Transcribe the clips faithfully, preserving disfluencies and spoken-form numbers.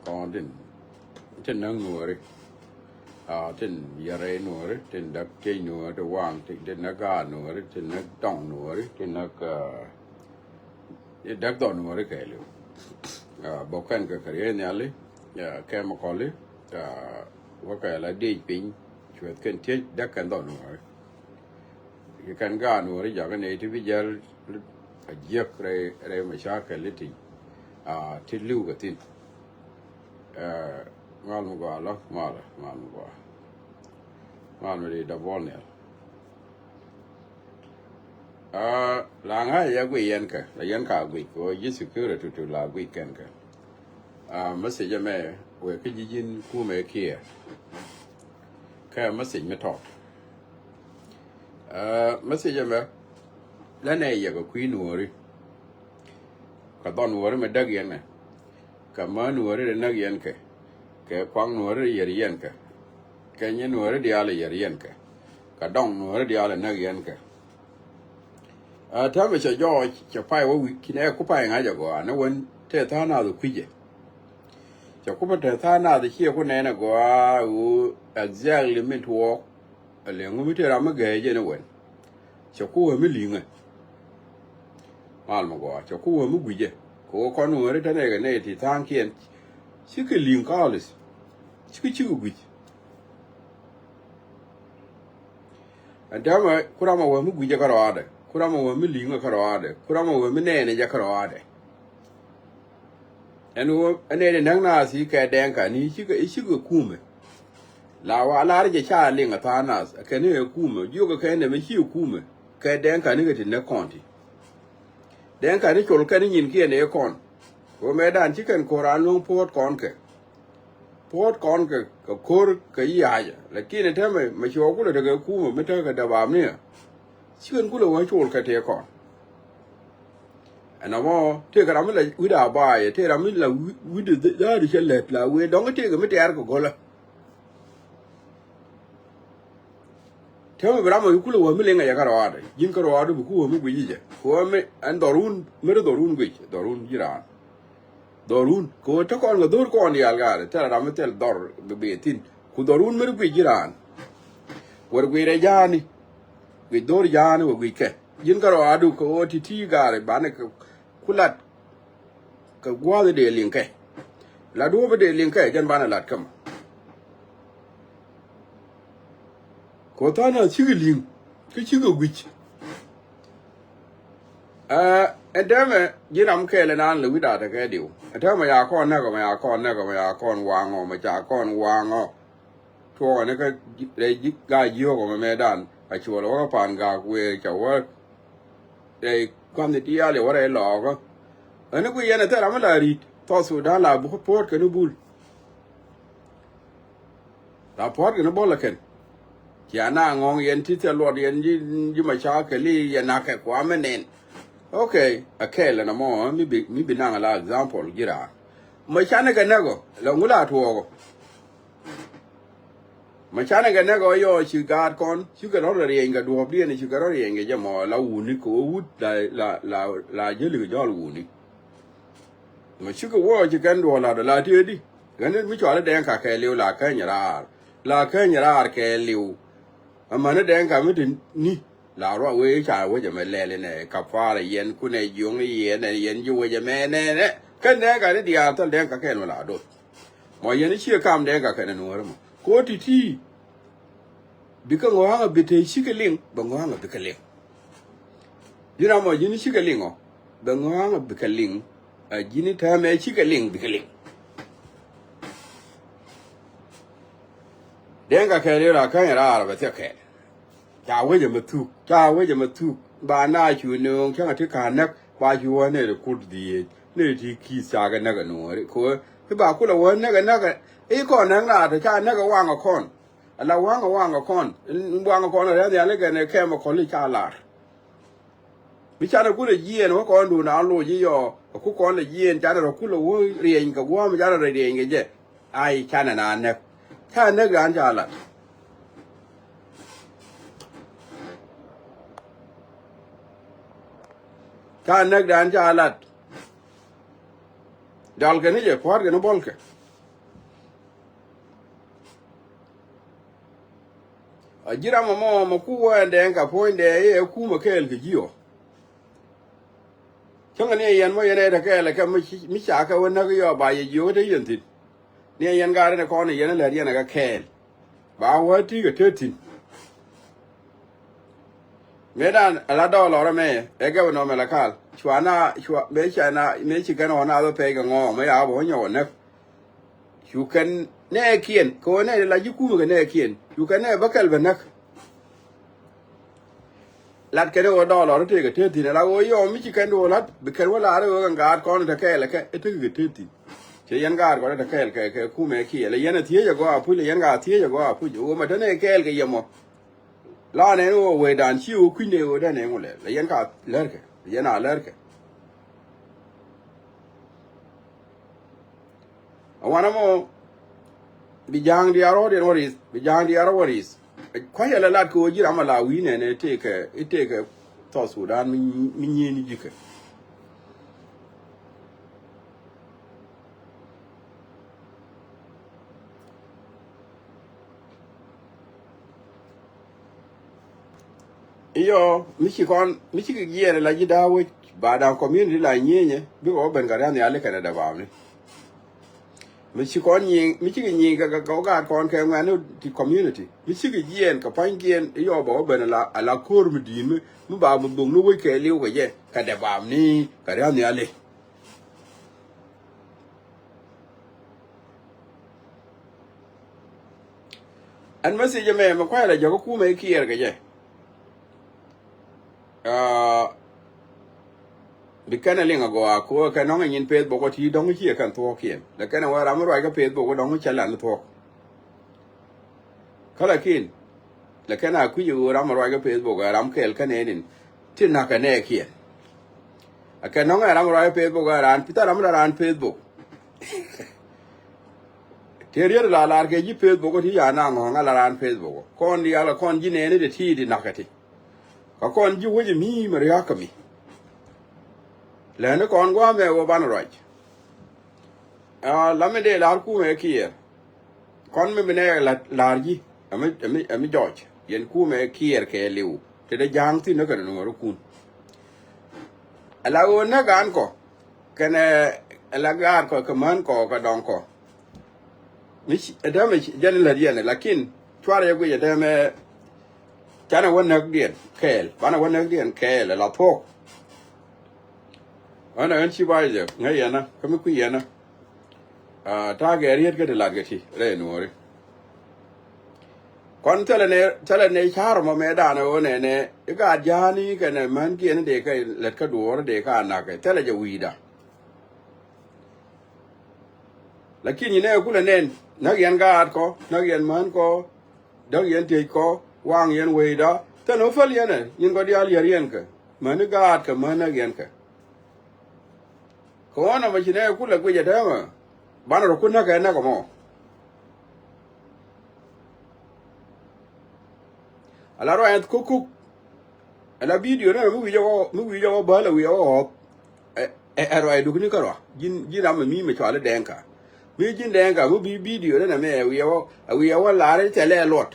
kɔn tin, tin näk nuɔɔri. Aa, tin yɛrɛ nuɔɔri, tin däk tiec nuɔɔri, tin waŋ, tin, tin näk gaat nuɔɔri, tin näk dɔŋ nuɔɔri, tin näk, aa, tin däk dhɔn nuɔɔri kɛɛliw. Aa, bä kɛn kɛ kɛ riey nhiali, aa, kɛmikɔli, aa, wä kɛ la diec piny, cuɛth kɛn tiec däk kɛn dhɔn nuɔɔri. Ci kɛn gaat nuɔɔri jakä nɛy ti bi jäl a jiäk rɛy, rɛy macakɛl ti, aa, ti li̱w kɛ thi̱n. Aa, mal mi gɔaa lɔ, mal, mal mi gɔaa. Mal mi di dɔ̱p bɔl nhial. Aa, la ŋa̱c yɛ guic yɛn kɛ, la yɛn ka guic kɛ ɣöö ji̱ security tutu la guic kɛn kɛ. Aa, message ɛmɛ wëë kä ji̱ ji̱n kumɛ kiɛ. Kɛ message mi tɔt. Aa, message ɛmɛ la nɛ yɛ kɛ kui̱ nuɔɔri. Kɛ dhɔn nuɔɔri mi däk yɛn ɛ. Kɛ mä nuɔɔri di näk yɛn kɛ. Kɛ kuaŋ nuɔɔri di yɛr yɛn kɛ. Kɛ nyɛ nuɔɔri diaal yɛr yɛn kɛ. Kɛ dɔŋ nuɔɔri diaal näk yɛn kɛ. Aa, täämɛ cɛ jɔɔc, cɛ pay wä wi̱i̱, kinɛ ku pay ŋa̱c agɔaa, ni wän tëë tha̱a̱ŋ nath kui̱cɛ. Cɛ ku pay tëë tha̱a̱ŋ nath ciɛ ku nɛn agɔaa, ɣöö exactly min tuɔɔk, ɛ lɛ ŋu mi tëë ram mi gɛɛc jɛ ni wän. Cɛ ku wä mi li̱ŋɛ. Mal mi gɔaa, cɛ ku wä mi gui̱cɛ. Kɛ ɣöö kɔn wä ri tɛnɛ kɛ nɛy ti tha̱a̱ŋkiɛn. Cikɛ li̱ŋ kɔɔlis. Cikɛ, cikɛ gui̱c. Ɛn täämɛ, ku ram a wä mi gui̱cɛ kärɔaadɛ, ku ram a wä mi li̱ŋɛ kärɔaadɛ, ku ram a wä mi nɛɛnɛ jɛ kärɔaadɛ. Ɛn ɣöö, ɛn nɛɛnɛ näk naath i̱ kɛ dɛŋ kani i̱ cikɛ, i̱ cikɛ kumɛ. La wa lar jɛ ca liŋ a tha̱a̱ŋ naath, ɛ kɛn i̱ ɛ kumɛ, jiökɛ kɛn nɛmɛ ci ɛ kumɛ, kɛ dɛŋ kani kɛ ti näk kɔn ti. Dɛŋ kani col kɛn i̱ nyinkiɛn ɛ kɔn. Ɣöö mɛtdan ci kɛn ko̱r an luäŋ puɔ̱ɔ̱t kɔn kɛ. Puɔ̱t kɔn kɛ, kɛ ko̱r kɛ yiaacɛ. Lakin ɛ täämɛ mɛ cuɔ kulɛ tekɛ kumɛ mi tekɛ däp amniɛ. Cikɛn kulɛ wä col kɛ tëë kɔn. Ɛn ɛmɔ tëëkɛ ram mi la wi̱cdɛ a baayɛ, tëë ram mi la wi̱-, wi̱cdɛ dhäär cɛ lät la wëë dɔ̱ŋ tëëkɛ mi tɛɛr kɛ go̱lä. Täämɛ bi ram mɔ kulɛ wä mi liŋɛ jɛ kärɔaadɛ. Ji̱n kärɔaadɛ bi ku wä mi guic jɛ. Ku wä mi ɛn dhɔrun, mi ri dhɔrun guic, dhɔrun ji̱ raan. Dhɔrun, kɛ ɣöö te kɔn kɛ dho̱r kɔn diaal gaari, thil ram mi thil dhɔr bi bee thi̱n. Ku dhɔrun mi ri guic ji̱ raan. Wär guic rɛ ja̱a̱ni. Guic dho̱r ja̱a̱ni wä guic kɛ. Ji̱n kärɔaadu kɛ ɣöö ti̱ti̱ gaari banɛ kɛ ku lat kɛ gua̱a̱th dee liŋ kɛ. La duɔ̱ɔ̱p dee liŋ kɛ, jɛn banɛ lat kä mɔ. Kɛ ɣöö tha̱a̱ŋ naath cikɛ li̱ŋ, kä cikɛ guic. Ɛ, ɛn täämɛ ji̱n ram kɛɛl ɛn an lɛ wi̱cdɛ tekɛ diw. Ɛn täämɛ ya kɔn näk, mɛ ya kɔn näk, mɛ ya kɔn waŋɔ, mɛ ca kɔn waŋɔ. Tuɔɔkɛ ni kä rɛy ji̱, gaa ji̱ ɣɔk mɛ mɛtdan. A cuɔl wä kä pa̱a̱n gaak wëë ca wä rɛy kua̱n ni diaal yɛ wä rɛy lɔɔkä. Ɛn ni guic yɛn ɛ thil ram mi la ri̱t South Sudan la bi puɔ̱ɔ̱t kɛn ni bul. La puɔ̱ɔ̱t kɛn ni bɔl ɛ kɛn. Cia na ŋɔ̱ŋ yɛn ti thil luɔt yɛn ji̱, ji̱ macakɛl i̱ yɛn nakɛ kuamɛ nɛn. Okay, a kɛɛl ɛn ɛmɔ mi bi, mi bi naŋ a la example ji̱ raan. Mɛ canɛ kɛ näk ɔ, la ŋu la tuɔɔk ɔ. Mɛ canɛ kɛ näk ɔ yɔ ci gaat kɔn, cikɛ rɔ̱ riɛny kɛ duɔ̱ɔ̱pdiɛn, cikɛ rɔ̱ riɛny kɛ jɛ mɔ la wuni kɛ wä wut la, la, la, la jäli kɛ jɔl wuni. Mɛ cikɛ wä ci kɛn duɔ̱ɔ̱r la dɔ la tiee di. Kɛn mi cɔal i̱ dɛŋ ka kɛɛliw la käny raar. La käny raar kɛɛliw. Amäni dɛŋ ka mi ti ni. La ruak wee ca wec ɛmɛ lɛl inɛ ka pa̱a̱r ɛ yɛn kunɛ jiöŋ ni yɛn ɛ yɛn ji̱ wec ɛmɛ nɛnɛ. Kɛn dɛŋ ka ni diaal thäl dɛŋ ka kɛn mi la doth. Mɔ yɛn i̱ ciɛ kam dɛŋ ka kɛn ɛ nuɔ̱ɔ̱ri mɔ. Ko̱ ti̱ti̱. Bikɛ ŋɔ̱a̱ŋ ɛ bi te cikɛ liŋ, bɛ ŋɔ̱a̱ŋ ɛ bikɛ liŋ. Ji̱n ram mɔ ji̱n cikɛ liŋ ɔ, bɛ ŋɔ̱a̱ŋ ɛ bikɛ liŋ. Ɛ ji̱n täämɛ cikɛ liŋ, bikɛ liŋ. Dɛŋ ka kɛɛl i̱ ra käny raar bɛ thiɛ kɛɛl. Ca wec ɛmɛ thuk, ca wec ɛmɛ thuk. Ba na cu nööŋ cäŋ a ti ka̱n näk, ba cu wä nɛy ti kut dhieec, nɛy ti ki̱i̱th ca kɛ näk ɛ nuɔɔri. Kɛ wee, i̱ ba kulɛ wä näk ɛ näk ɛ, i̱ kɔn näk raar tɔ ca näk ɛ waŋ ɛ kɔn. Ala waŋ ɛ waŋ ɛ kɔn, in waŋ ɛ kɔn ɛ rɛ̈th nhial ikɛn ɛ kɛm ɛ kɔl i̱ ca lar. Mi canɛ kulɛ jiɛɛn wä kɔn duun a loc i̱ yɔ, ɛ ku kɔn lɛ jiɛɛn canɛ rɔ kulɛ wä riɛny kɛ gua̱a̱m canɛ rɔ riɛny kɛ jɛ. Ai, canɛ na näk. Ca näk raan ca lat. Ca näk raan ca lat. Dal kɛn i̱ jɛ pua̱a̱t kɛn i̱ bɔl kɛ. A ji̱ ram ɛmɔ mɛ ku wä ɛn Dɛŋka puɔ̱nydɛ i̱ ɛ kumɛ kɛɛl kɛ ji̱ ɔ. Cäŋɛ ni ɛ yɛn mɔ yɛn ɛ te kɛɛl ɛ kɛ mi ci, mi ca kɛ wä näk i̱ ɔ ba yɛ jiök ɛ te yɛn thi̱n. Ni ɛ yɛn gaat in ɛ kɔn ɛ yɛn ɛ lät yɛn ɛ kɛ kɛɛl. Ba wä ti̱i̱ kɛ te thi̱n. Mëë dan ala dɔɔl lɔrä mëë ɛ gɛbɛ nɔmɛ la kal cua na cua mëë ca na mëë ci kɛn ɣɔn a bä pɛy kɛ ŋɔɔŋ mëë ya bä wä nyɔk ɛ näk. Cu kɛn nɛɛkiɛn kɛ ɣöö nɛy la ji̱ kumɛ kɛ nɛɛkiɛn cu kɛn nɛɛ bä kɛl bɛ näk. Lat kɛn ɣöö dɔɔl lɔrä tëëkɛ tëë thi̱n ala ɣöö yɔm mi ci kɛn duɔ̱ɔ̱r la̱t bi kɛn wä laarä ɣöö kɛn gaat kɔn te kɛɛl ɛ kɛ ɛ tekɛ kɛ tëë thi̱n. Cɛ yɛn gaat kɔn te kɛɛl kɛ kɛ kumɛ kiɛ lɛ yɛn a thiec agɔaa puc lɛ yɛn ka thiec agɔaa puc ɣöö mɛ te nɛy kɛɛl kɛ yɛ mɔ. La nɛn ɣöö wecdan ci ɣöö kui̱n nɛy ɣöö dee nɛy ŋu lɛ lɛ yɛn ka lärkɛ lɛ yɛn a lärkɛ. A wanɛ mɔ bi ja̱a̱ŋ diaar ɣɔ̱diɛn wä ri̱th bi ja̱a̱ŋ diaar wä ri̱th. Kua̱c ɛlɛ lat kɛ ɣöö ji̱ ram a la wi̱i̱ nɛn ɛ tëëkɛ i̱ tëëkɛ South Sudan mi nyieen i̱ ji̱kɛ. Iyɔ mi ci kɔn mi ci kɛ jiɛɛn la ji̱ da̱a̱ wec ba da̱a̱ŋ community la nyienyɛ bikɛ wä ben kɛ ria̱n nhiali kɛnɛ dɛ baamni. Mi ci kɔn nyiŋ mi ci kɛ nyiŋ kɛ kɛ wä gaat kɔn kɛ ŋuɛ̈ni ti community mi ci kɛ jiɛɛn kɛ pa̱nykiɛn iyɔ bɛ wä ben ala ala ko̱r mi di̱i̱n mi mi ba mi bok ni wec kɛ li̱w kɛ jɛ kɛ dɛ baamni kɛ ria̱n nhiali. Ɛn message ɛmɛ mɛ kuay la jɔk kä kumɛ i̱ kiɛɛr kɛ jɛ. Bi kɛn ɛ liŋ agɔaa ko̱ kɛ nɔŋ ɛ nyin Facebook ɔ ti dɔ̱ŋ ciɛ kɛn thuɔ̱ɔ̱kiɛn lɛ kɛn ɛ wä ram mi ruac kä Facebook ɔ dɔ̱ŋ cɛ lan thuɔ̱ɔ̱k. Kä lakin lɛ kɛn a kui̱c ɛ ɣöö ram mi ruac kä Facebook ɛ ram kɛɛl kä nɛɛnin ti na̱k ɛ nɛɛkiɛn. Ɛ kɛ nɔŋ ɛ ram mi ruac kä Facebook ɛ raan pi thar ram mi la raan Facebook. Ti riet la lar kɛ ji̱ Facebook ti ya na ŋɔ̱ŋ a la raan Facebook kɔn diaal kɔn ji̱ nɛɛni ti ti di nakä ti. Kä kɔn ji̱ wec mi mɛ riakä mi. Lɛni kɔn guamɛ wä ban ruac. Lamɛ dee lar kumɛ kiɛɛr. Kɔn mi bi nɛ lar ji̱ ɛmi ɛmi jɔc yɛn kumɛ kiɛɛr kɛ liw. Ti dee ja̱a̱ŋ thin ni kɛn nuɔɔri kun. Ala ɣöö näk an kɔ kɛnɛ ala gaat kɔ kɛ män kɔ kɛ dɔŋ kɔ. Mi ci ɛ dämɛ jɛn lät yɛn lakin cuarɛ jɛ guic ɛ dämɛ. Canɛ wä näk diɛn kɛɛl banɛ wä näk diɛn kɛɛl ɛ la thuɔ̱k. Ɣän ɛ ɣän ci ba jɛ ŋäc yɛn kä mi kui̱ yɛn. Ta̱a̱ gɛ riet kä ti lat kɛ ti rɛy nuɔɔri. Kɔn thilɛ nɛ thilɛ nɛ ca̱r mɔ mɛ danɛ ɣöö nɛnɛ i̱ gaat ja̱a̱ni kɛnɛ män kiɛn dee kɛ lät kä duɔɔr dee ka na̱kɛ thilɛ jɛ wi̱i̱da. Lakin nyi nɛ kulɛ nɛn näk yɛn gaat kɔ näk yɛn män kɔ. Däk yɛn tiec kɔ waŋ yɛn wecda thilɛ mi päl yɛn ɛ nyin kɔ diaal yär yɛn kɛ mäni gaat kɛ män näk yɛn kɛ. Kɛ ɣɔn ɛmɛ ci nɛ kulɛ guic ɛ täämɛ banɛ rɔ kun näk ɛ näk ɛmɔ. Ala ruac ɛn kuk kuk. Ala bidio ni mi wi̱i̱ jɔk mi wi̱i̱ jɔk bäl a wi̱i̱ a wä ɣɔɔth. Ɛ ruac dukni kä rua ji̱n ji̱n ram mi mi cual i̱ dɛŋka. Mi ji̱n dɛŋka mi bi bidio ni nɛ mi ɛ wi̱i̱ a wä a wi̱i̱ a wä lar i̱ thɛlɛ luɔt.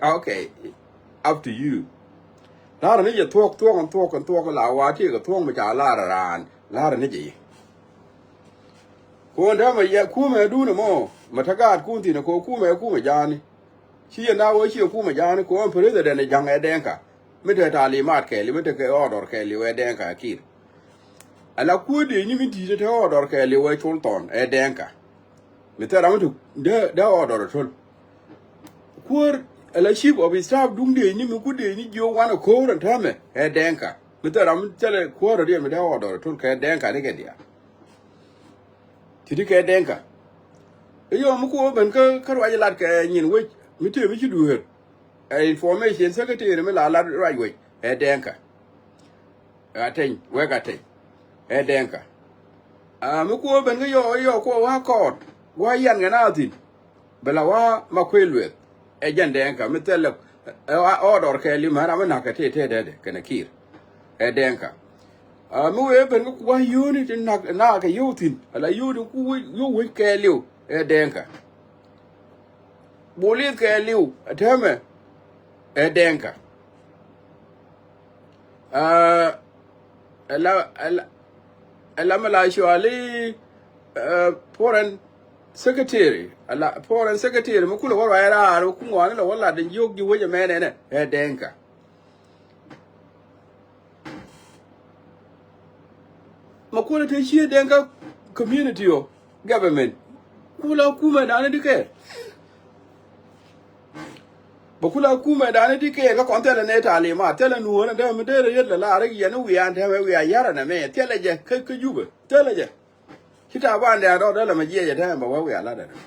Okay. Up to you. Lar ni jɛ thuɔk thuɔk ɛn thuɔk ɛn thuɔk la wa ti kɛ thuɔk mi ca lar raan lar ni jɛ yi. Kun dämɛ yɛ kumɛ dunɛ mɔ mɛ te gaat kun thin ko kumɛ kumɛ ja̱a̱ni. Ci yɛn na wee ci yɛ kumɛ ja̱a̱ni ko ɛn president ɛ ja̱ŋ ɛ dɛŋka. Mi te talimat kɛɛli mi te kɛ order kɛɛli wee dɛŋka ɛ kir. Ala kuäär dee ni mi di̱i̱t ɛ te order kɛɛli wee col thɔn ɛ dɛŋka. Mi thil ram mi tuk dee dee order ɛ töl. Kuäär ala chief of staff duŋ dee ni mi ku dee ni jiök wan ɛ ko̱o̱r ɛn täämɛ ɛ dɛŋka. Mi thil ram mi thilɛ kuäär ɛ riɛm mi dee order ɛ töl kɛ dɛŋka ni kɛ diaal. Ti̱ti̱ kɛ dɛŋka. Iyɔ mi ku ben kä kä ruac lat kɛ nyin wec mi tëë mi ci dueer. Ɛ information secretary mi la lat ruac wec ɛ dɛŋka. Ateny wek ateny ɛ dɛŋka. Mi ku ben kä yɔ yɔ ku wa kɔɔt wa yan kɛ na thin. Bɛ la wa ma kuëë lueth ɛ jɛn dɛŋka mi thilɛ ɛ wa order kɛɛli mɛ ram mi na̱k kɛ tëë tëë dɛdɛ kɛnɛ kir. Ɛ dɛŋka. Mi wee ben kä wa yio̱o̱ni ti na̱k na̱k kɛ yio̱w thin ala yio̱o̱ni ku wec yio̱w wec kɛɛliw ɛ dɛŋka. Bulith kɛɛliw ɛ täämɛ. Ɛ Dɛŋka. Ɛ la, ɛ la, ɛ la mi la cuali, ɛ, foreign secretary. Ɛ la foreign secretary mi kulɛ wä ruac raar mi ku ŋuani la wä lat in jiök ji̱ wec ɛmɛn ɛnɛ ɛ Dɛŋka. Ma kuɔlɛ te cië Dɛŋka community ɔ government. Kula kumɛ dani di kɛ. Ba kula kumɛ dani di kɛ ka kɔn thɛlɛ nɛ talimat, thɛlɛ nuɔrɛ dɛmɛ dee rɛ yet lɛ la rɛ yɛn wian dɛmɛ wian yarɛ nɛ mɛ thɛlɛ jɛ kä kä Jubɛ thɛlɛ jɛ. Ci Taban dɛ a dɔr dee lɛ mɛ jiɛc ɛ tɛmɛ ba wä wian latdɛ nɛ mɛ.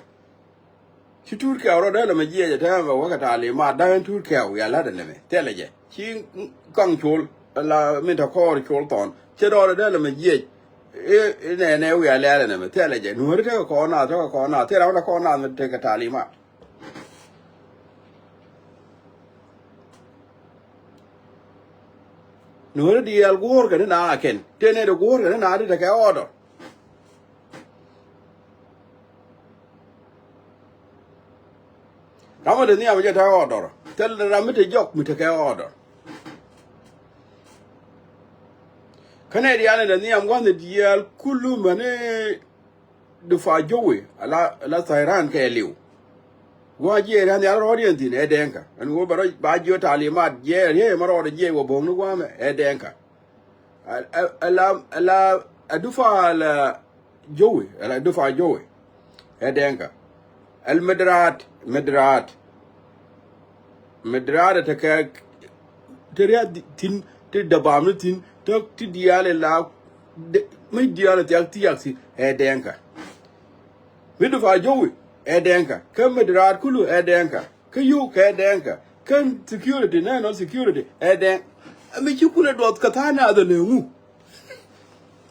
Ci Turkiya rɔ dee lɛ mɛ jiɛc ɛ tɛmɛ ba wä kɛ talimat da̱ŋ in Turkiya wian latdɛ nɛ mɛ thɛlɛ jɛ. Ci kaŋ col la min te kɔɔr col thɔn ci dɔr dee lɛ mɛ jiɛc. I̱ nɛnɛ wian lɛlɛ nɛ mɛ thɛlɛ jɛ nuɔri tekɛ kɔɔr nath tekɛ kɔɔr nath thilɛ wä tekɛ kɔɔr nath mi tekɛ talimat. Nuɔ̱ri diɛɛl guɔ̱ɔ̱rkɛ ni na kɛn tëë nɛy ti guɔ̱ɔ̱rkɛ ni na ti tekɛ order. Ram mi te nhiam jɛ tekɛ order thil ram mi te jɔk mi tekɛ order. Kä nɛy diaal ni te nhiam gua̱thni diɛɛl kulu mäni. Dufa Jowi ala, ala Thairan kɛ liw. Wa jiɛ ran yal rɔɔd yɛn thin ɛ Dɛŋka ɛn wä ba rɔ ba jiɔ talimat jiɛ riɛ ma rɔɔd jiɛ wä boŋ ni wamɛ ɛ Dɛŋka. Ala, ala, ala, a Dufa ala Jowi, ala Dufa Jowi ɛ Dɛŋka. Al Midrat, Midrat. Midrat ɛ tekɛ ti riath thi̱n ti däbam ni thi̱n ti diaal ila. Mi diaal ɛ thiak thiak thi̱n ɛ Dɛŋka. Mi Dufa Jowi ɛ Dɛŋka kä Midrat kulu ɛ Dɛŋka kä yuk kɛ Dɛŋka kä security national security ɛ Dɛŋ. Mi ci kulɛ duɔth kɛ tha̱a̱ŋ naath ɛ lëŋu.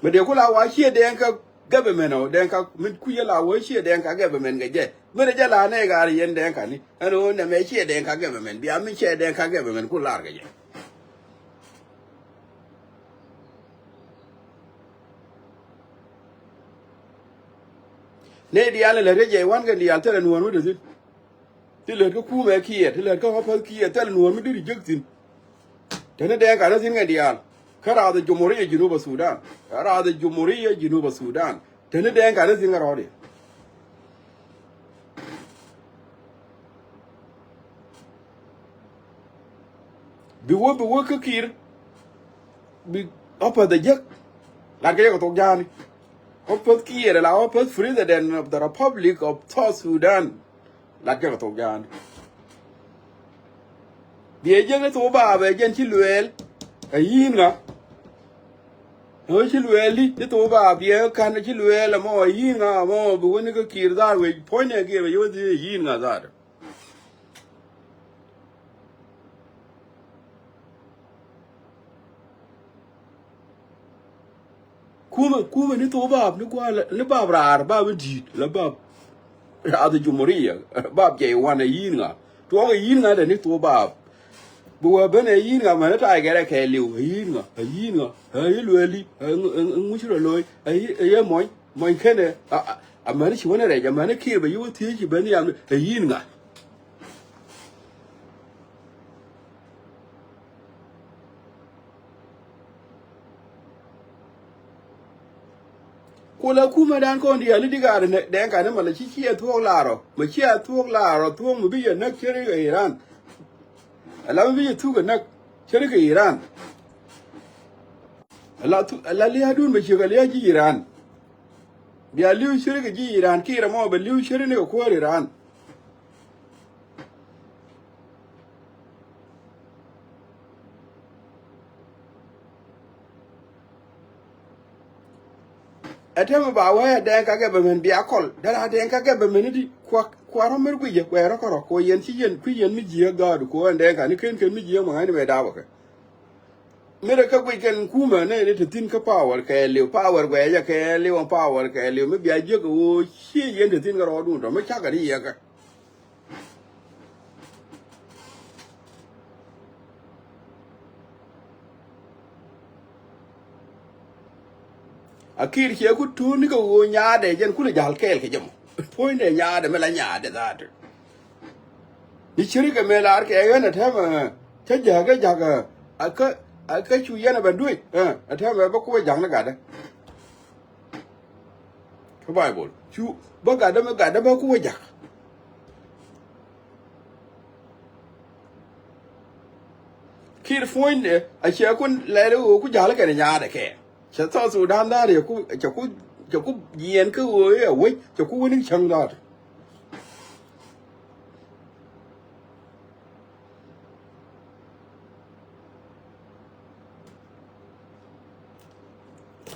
Mi dee kula wa ciɛ Dɛŋka government ɔ Dɛŋka mi kui̱ yɛ la wä ciɛ Dɛŋka government kɛ jɛ. Mi rɛ jɛ la nɛ gar yɛn Dɛŋka ni ɛn ɣöö nɛmɛ ciɛ Dɛŋka government bia mi ciɛ Dɛŋka government ku lar kɛ jɛ. Nɛ diaal ni lät kɛ jɛ wan kɛ diaal thilɛ nuɔ̱ɔ̱n mi te thi̱n. Ti lät kä kumɛ kiɛ ti lät kä ɣɔ̱päth kiɛ thilɛ nuɔ̱ɔ̱n mi diri jek thi̱n. Teni Dɛŋka ni thi̱n kɛ diaal kä rath Jumhuriya Junuba Sudan. Rath Jumhuriya Junuba Sudan teni Dɛŋka ni thi̱n kɛ rɔɔdiɛ. Bi wä bi wä kä Kiir. Bi ɣɔ̱päth ɛ jek. Lat kɛ jek kɛ thok ja̱a̱ni. Ɣɔ̱päth Kiir la ɣɔ̱päth President of the Republic of South Sudan. Lat kɛ kɛ thok ja̱a̱ni. Biɛ jek ni thok baabɛ jɛn ci luɛɛl. Ɛ yi̱n ŋa. Ɛ ci luɛɛl di ci thok baab biɛ ka̱n ci luɛɛl ɛmɔ ɛ yi̱n ŋa ɛmɔ bi wä ni kä Kiir dhar wec puɔ̱nydɛ Kiir bɛ yio̱w thiec ɛ yi̱n ŋa dhar. Kumɛ kumɛ ni thok baab ni gua̱a̱ ni baab raar baab in di̱i̱t la baab. Raar dhi Jumhuriya baab jɛ iwan a yi̱n ŋa tuɔɔk a yi̱n ŋa dɛ ni thok baab. Bi wä ben a yi̱n ŋa mɛn a ta̱a̱ gɛrɛ kɛ liw a yi̱n ŋa a yi̱n ŋa a yi lueeli a ŋuci rɔ lo̱o̱c a yi a yi mɔny mɔny kenɛ. A mɛn ci wänɛ rɛc a mɛn a kiɛ bɛ yi wä thiec ci ben yam a yi̱n ŋa. Ku la kumɛ dan kɔn diaal ni digaar Dɛŋka ni mɛ la ci ciɛ thuɔ̱k laarɔ mɛ ciɛ thuɔ̱k laarɔ thuɔ̱k mɛ bi yɛ näk ceri kɛ Iran. Ala mɛ bi yɛ thuk kɛ näk ceri kɛ Iran. Ala lia̱a̱dun mɛ ciek a lia̱a̱ ji̱ Iran. Bia li̱w ceri kɛ ji̱ Iran kiɛ rɛ mɔ bɛ li̱w ceri ni kɛ kuäär Iran. Ɛ tɛmɛ ba wee ɛ Dɛŋka kɛ bɛ mɛn bia kɔl dɛra Dɛŋka kɛ bɛ mɛn di kua kua rɔ mɛr guicɛ kuɛ rɔ kɔrɔ kuɔ yɛn ci yɛn kui̱ yɛn mi jiɛ gaadu kuɔ ɛn Dɛŋka ni ken ken mi jiɛ mɔ ŋa̱ni mɛ daabä kɛ. Mirɛ kä guic kɛn kumɛ nɛ ni te thi̱n kä power kɛ liw power guɛcɛ kɛ liw power kɛ liw mi bia jiäk ɣöö ci yɛn te thi̱n kä rɔɔdun tɔ mi cakɛ ri yɛkä. A kiir ciɛ ku tuuni kɛ ɣöö nyaadɛ jɛn kulɛ ja̱l kɛɛl kɛ jɛ mɔ puɔ̱nydɛ nyaadɛ mi la nyaadɛ dhaat. Ni ciri kɛ mëë lar kɛ ɣän ɛ tɛmɛ cä ja̱kä ja̱kä. Akä, akä cu yɛn ɛ bɛ duec ɛ tɛmɛ bä kuɔ ja̱k ni gatdä. Kä Baibol cu bä gatdä mi gatdä bä kuɔ ja̱k. Kir puɔ̱nydɛ a ciɛ kun lɛl i̱ ɣöö ku ja̱l kɛn nyaadɛ kɛ. Cɛ South Sudan da̱a̱r yɛ ku cɛ ku cɛ ku jiɛɛn kä ɣöö i̱ a wec cɛ ku wä ni cäŋ da̱a̱r.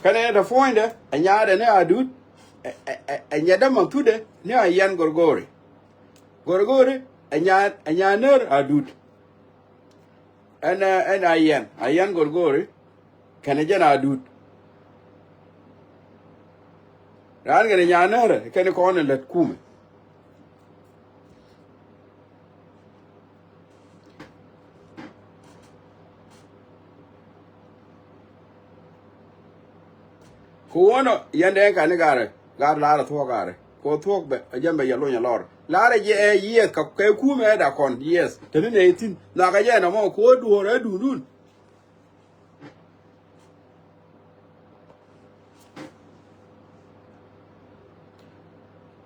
Kɛnɛ te puɔ̱nydɛ a nyaadɛ ni a duut ɛ ɛ ɛ nyɛdɛ ma thutdɛ ni a yɛn Gorgori. Gorgori a nya a nya ner a duut. Ɛn ɛ ɛn a yɛn a yɛn Gorgori. Kɛnɛ jɛn a duut. Raan kɛnɛ nya ner kɛnɛ kɔn ɛ lät kumɛ. Kɛ ɣöö nɔ yɛn dee kani garɛ gar lar a thuɔ̱k garɛ kɛ ɣöö thuɔ̱k bɛ a jɛn bɛ yɛ lony a lɔr. Lar a jɛ ɛ yieth kɛ kumɛ ɛ da kɔn yieth te ni nɛ thi̱n nhɔakɛ jɛ nɔmɔ kɛ ɣöö duɔ̱ɔ̱r ɛ duundun.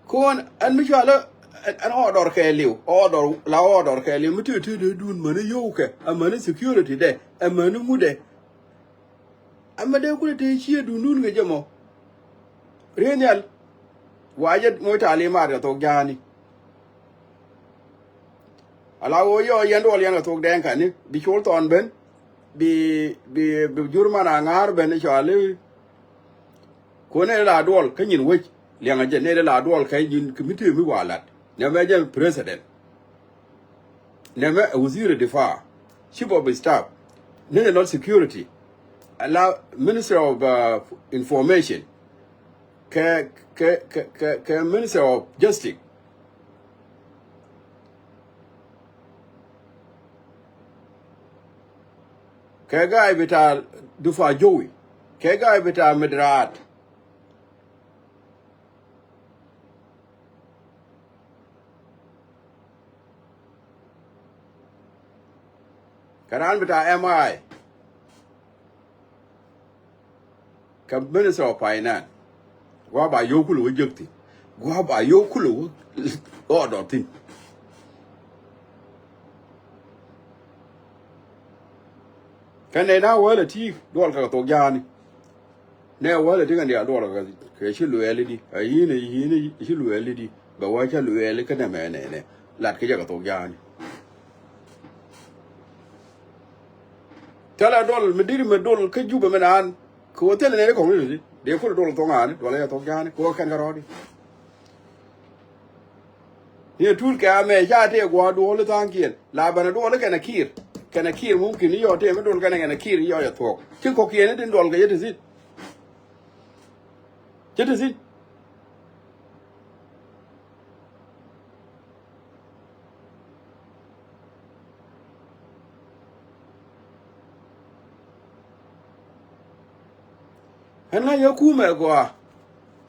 Ko̱n ɛn mi cualä ɛn ɣɔɔdɔr kɛɛliw ɣɔɔdɔr la ɣɔɔdɔr kɛɛliw mi tëë tëë dee duun mäni yio̱wkɛ. Amäni security dɛ amäni ŋut dɛ. Amɛ dee kulɛ tëë cië duundun kɛ jɛ mɔ. Riee nhial. Wa jɛ moc talimat kɛ thok ja̱a̱ni. Ala ɣöö yɔ yɛn duɔl yɛn kɛ thok dɛɛŋ kani bi col thɔn ben. Bi bi bi jur man a ŋa̱a̱r ben i̱ cɔali. Kuɔn nɛy la duɔl kä nyin wec liɛŋ a jɛ nɛy la duɔl kɛ nyin kɛ mi tëë mi wa lat. Nɛmɛ jɛ president. Nɛmɛ ɛ wazir difa, chief of staff, national security, ala minister of information, kɛ kɛ kɛ kɛ kɛ minister of justice. Kɛ ga̱a̱c bita dufa jowi kɛ ga̱a̱c bita midrat. Kɛ raan bita M I kɛ minister of finance. Gua̱a̱ ba yio̱w kulɛ wä jek thi̱n. Gua̱a̱ ba yio̱w kulɛ wä ɣɔɔdɔ thi̱n. Kɛ nɛy na wäl a ti̱i̱k duɔl kɛ kɛ thok ja̱a̱ni. Nɛ wäl a ti̱i̱k ɛn diaal duɔl kɛ kɛ ci luɛɛli di a yi̱n a yi̱n a ci luɛɛli di. Bɛ wä ca luɛɛli kä nɛmɛ nɛnɛ lat kɛ jɛ kɛ thok ja̱a̱ni. Thilɛ duɔl mi diri mi duɔl kä Jubɛ mi naan kɛ wä thilɛ nɛy ti kɔŋ ni ti dee kulɛ duɔl thok ŋa̱a̱ni duɔl yɛ thok ja̱a̱ni kɛ wä kɛn kɛ rɔɔdi. Ni a tuut kɛ amɛ ca tëë gua̱a̱r duɔl i̱ tha̱a̱ŋkiɛn la bɛn a duɔl i̱ kɛn a kiir kɛn a kiir mumkin i̱ yɔ tëë mi duɔl kɛn a kɛn a kiir i̱ yɔ yɛ thuɔ̱k. Ci kɔ̱kiɛn i̱ tin duɔl kɛ yɛ ti thi̱n. Ci ti thi̱n. Ɛn ŋa̱c ɛ kumɛ gɔaa.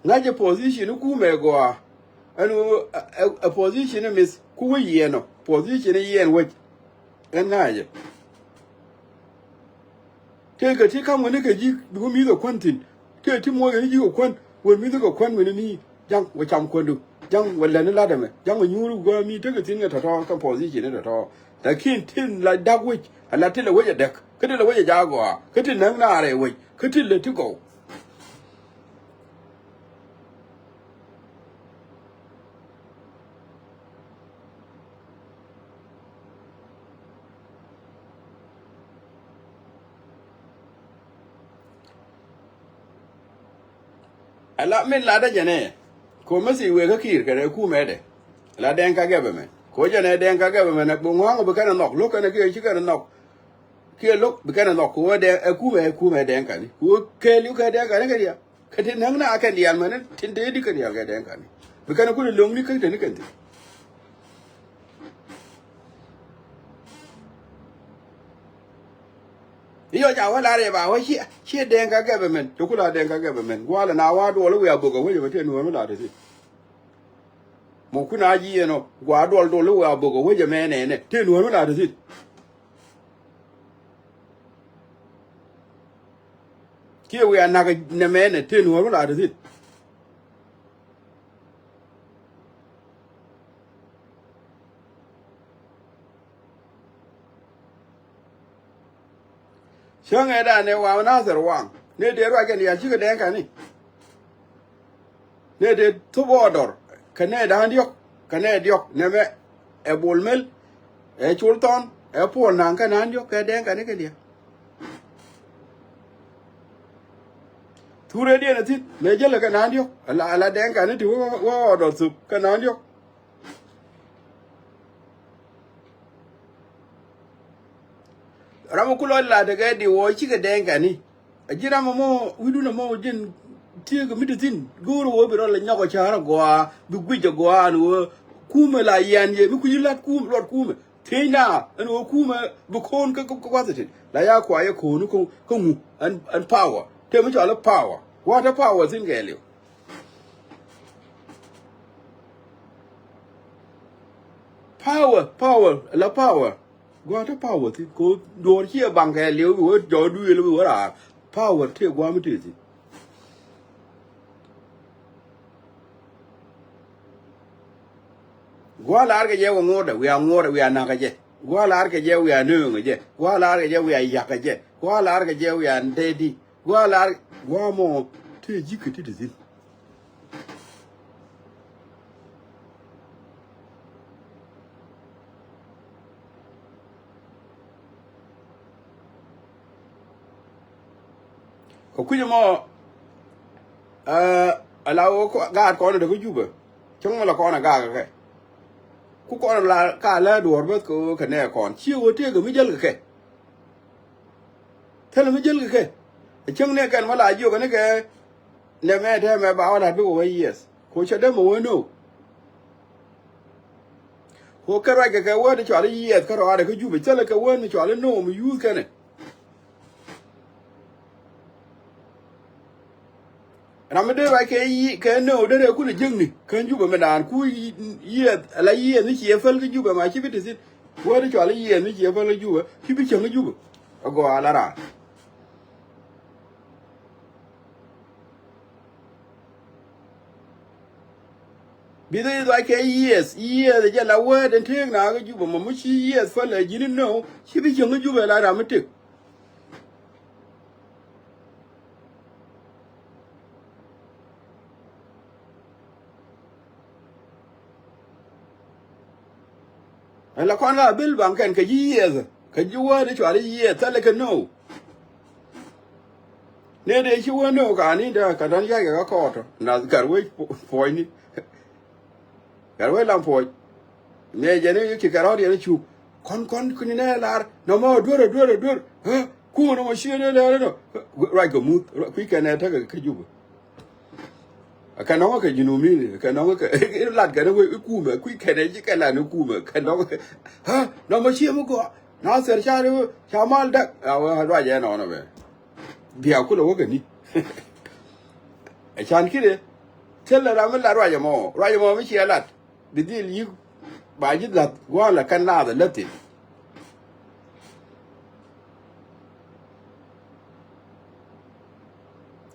Ŋa̱c ɛ position ɛ kumɛ gɔaa. Ɛn ɣöö ɛ position ɛ mith ku wä yiɛn ɔ position ɛ yiɛn wec. Ɛn ŋa̱c ɛ tëëkɛ ti ka̱m ɣän ni kɛ ji̱ bi wä mi̱th ɛ kuän thi̱n. Tëë ti muɔc ɣän ni ji̱ kɛ kuän wër mi̱th kɛ kuän wen ni ja̱ŋ wä cam kuändu. Ja̱ŋ wä lɛn ni lat ɛmɛ ja̱ŋ wä nyuur wä guämi tekɛ thi̱n kɛ tɔ̱tɔ̱ kɛ position ni tɔ̱tɔ̱. Lakin tin la dak wec a la ti lɛ wec a däk kä ti lɛ wec a ja̱a̱ gɔaa kä ti näk naar ɛ wec kä ti lɛ ti gɔw. Ala min latdä jɛnɛ ko mesi wek kä kiir kɛ rɛ kumɛ dɛ. La dɛŋ ka gɛbɛ mɛn ko jɛnɛ dɛŋ ka gɛbɛ mɛn bi ŋɔ̱a̱ŋ bi kɛn ɛ nhɔk lo̱k kɛn ɛ kiɛ ci kɛn ɛ nhɔk. Kiɛ lo̱k bi kɛn ɛ nhɔk ko wä dɛŋ ɛ kumɛ ɛ kumɛ dɛŋ kani ko kɛɛliw kɛ dɛŋ kani kɛ diaal. Kä ti näk na kɛn diaal mɛn tin te di kɛn diaal kɛ dɛŋ kani. Bi kɛn kun lo̱ŋni kä te ni kɛn ti. I̱ yɔ ca wä lar yɛ ba wä ciɛ ciɛ dɛŋ ka gɛbɛ mɛn. Cɛ ku la dɛŋ ka gɛbɛ mɛn gualɛ na wa duɔl i̱ wiaa bok ɛ wecɛ bɛ te nuɔ̱ɔ̱n mi la te ti. Mɔ kun a jiɛn ɔ gua duɔl duɔl i̱ wia bok ɔ wec ɛmɛ nɛnɛ te nuɔ̱ɔ̱r mi la te thi̱n. Kiɛ wia nak nɛmɛ nɛ te nuɔ̱ɔ̱r mi la te thi̱n. Cäŋ ɛ danɛ waŋ Nathɛr waŋ ni dee ruac kɛn diaal cikɛ dɛŋ kani. Ni dee thop ɔ dɔr kɛ nɛ da̱a̱n diɔ̱k kɛ nɛ diɔ̱k nɛmɛ ɛ Bol Mel ɛ Col Thɔn ɛ Puɔl Naŋ kɛ naan diɔ̱k kɛ dɛŋ kani kɛ diaal. Thurɛ diɛn a thi̱n mëë jälɛ kɛ naan diɔ̱k ala ala dɛŋ kani ti wä wä ɔ dɔr thop kɛ naan diɔ̱k. Ram mi ku lɔ lat kɛ di wä cikɛ dɛŋ kani. A ji̱ ram mɔ wi̱dun mɔ ji̱n tiek mi ti thi̱n go̱o̱r wä bi rɔ lɛ nyɔk ɔ ca̱r a gɔaa bi guic a gɔaa ni wä kumɛ la yian yɛ mi kui̱ lat kumɛ luɔt kumɛ thiec na ɛn wä kumɛ bi ko̱o̱n kä kä wath ti la ya kua yɛ ko̱o̱n kä ŋu ɛn ɛn power te mi cɔal i̱ power. Wa̱a̱ te power thi̱n kɛɛliw. Power, power, la power. Gua̱a̱ te power thi̱n ko duɔ̱ɔ̱r ciɛ baŋ kɛ liw bi wä jɔɔdu yel bi wä raar. Power te gua̱a̱ mi te thi̱n. Gua̱a̱ laar kɛ jɛ wä ŋuɔ̱tdɛ wiaa ŋuɔ̱tdɛ wiaa nakä jɛ. Gua̱a̱ laar kɛ jɛ wiaa nööŋä jɛ. Gua̱a̱ laar kɛ jɛ wiaa yakä jɛ. Gua̱a̱ laar kɛ jɛ wiaa ndɛdi. Gua̱a̱ laar gua̱a̱ mɔ te ji̱ kä ti ti thi̱n. Kɛ kui̱c ɛmɔ ala ɣöö gaat kɔn ɛ dee kä Jubɛ. Cäŋ mi la kɔn ɛ gaak kɛ kɛ ku kɔn la ka lä duɔ̱ɔ̱r bäth kɛ ɣöö kɛ nɛɛ kɔn ci ɣöö tëëkɛ mi jäl kɛ kɛ. Thilɛ mi jäl kɛ kɛ ɛ cäŋ ni kɛn mi la jiök ni kɛ. Nɛ mɛ tɛmɛ ba wä lat bikɛ wä yiɛth ko cɛ dee mɛ wä no. Ko kɛ ruac kɛ kɛ wä ni cɔal i̱ yiɛth kä rɔaadɛ kä Jubɛ thilɛ kɛ wä ni cɔal i̱ no mi yuuth kɛnɛ. Ram mi dee ruac kɛ yi kɛ nöö derɛ kulɛ jiäkni kän Jubɛ mi daan ku yiëë ala yiëë mi ciɛ päl kä Jubɛ ma ci bi ti thi̱n. Wä di cɔal i̱ yiëë mi ciɛ päl kä Jubɛ ci bi cäŋ kä Jubɛ. Ɛ gɔaa la raan. Bi dee ruac kɛ yiëë yiëë jɛ la wä den tëëk na kä Jubɛ ma mi ci yiëë päl ɛ ji̱n inöö ci bi cäŋ kä Jubɛ la ram mi tëk. Ɛn la kɔn ka bil baŋ kɛn kɛ ji̱ yiëëth kɛ ji̱ wä ni cual i̱ yiëëth thilɛ kɛ no. Ni dee ci wä no ka ni dee kɛ dɔ̱ŋ yac kɛ kä kɔɔtɔ na kar wec puɔ̱nyni. Kar wec lam puɔ̱ny. Mëë jɛn i̱ ci kɛ rɔ̱ɔ̱t yɛn i̱ cuk kɔn kɔn kuni nɛ lar nɔmɔ duer duer duer. Kuŋä nɔmɔ cië dee lɛɛr inɔ ruac kɛ muth kui̱ kɛn ɛ tekɛ kä Jubɛ. Kɛ nɔŋä kɛ Junubin kɛ nɔŋä kɛ lat kɛn wee i̱ kumɛ kui̱ kɛn ɛ ji̱ kɛ lat ni kumɛ kɛ nɔŋä kɛ. Nɔmɔ cië mi gɔaa na thɛr ca ri ca mal dak a wee ruac ɛ nɔnɔ bɛ. Bia kulɛ wä kɛ ni. Ɛ can ki̱dɛ thilɛ ram mi lat ruac ɛmɔ ruac ɛmɔ mi ciɛ lat. Bi dhil yi̱k ba ji̱ la̱th gua̱a̱lɛ kɛn laath ɛ läthin.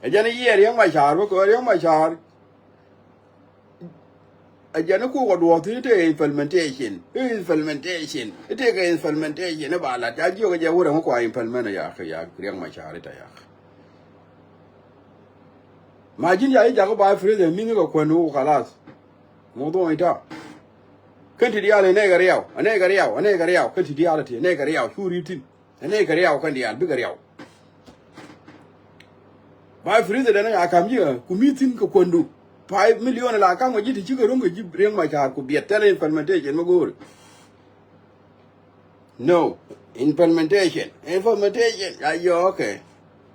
Ɛ jɛn i̱ yiëë Riɛk Macar bä kɛ Riɛk Macar. Ɛ jɛn i̱ kuk ɔ duɔ̱ɔ̱th thi̱n i̱ tëë implementation i̱ implementation i̱ tëëkɛ implementation i̱ ba la̱t ca jiök ɛ jɛ wurɛ ŋä kua implement ɛ yak yak Riɛk Macar i̱ tɛ yak. Ma ji̱n ca ji̱ jakä ba President mi̱th kɛ kuän wä kalath. Ŋuth ɣɔny ta̱a̱. Kän ti diaal ɛ nɛy kɛ riaw ɛ nɛy kɛ riaw ɛ nɛy kɛ riaw kän ti diaal ɛ ti ɛ nɛy kɛ riaw cu ri̱t thi̱n. Ɛ nɛy kɛ riaw kän diaal bikɛ riaw. Ba President ɛ nɛy a ka̱m ji̱ ɛ ku mi̱th thi̱n kɛ kuändu. Five million la ka̱m kɛ ji̱ ti cikɛ ro̱ŋ kɛ ji̱ Riɛk Macar ku biɛt thilɛ implementation mi go̱o̱ri. No. Implementation. Implementation. Ayɔ, okay.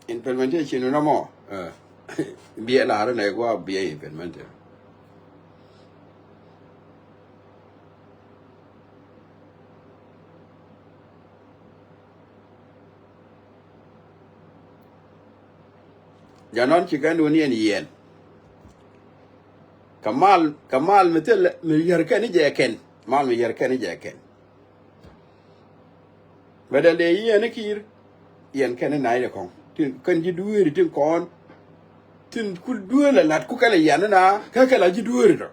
Implementation nɔmɔ. Biɛ lar nɛ gua biɛ implemented. Janɔn ci kɛn dun yɛn yɛn. Kɛ mal, kɛ mal mi thil mi yär kɛn i̱ jɛ kɛn. Mal mi yär kɛn i̱ jɛ kɛn. Bɛ dɛl dee yiɛn i̱ ki̱i̱r. Yɛn kɛn i̱ naac dee kɔ̱ŋ. Tin kɛn ji̱ dueeri tin kɔn. Tin ku dueer la lat ku kɛn i̱ yɛn i̱ na. Kä kɛn la ji̱ dueeri tɔ.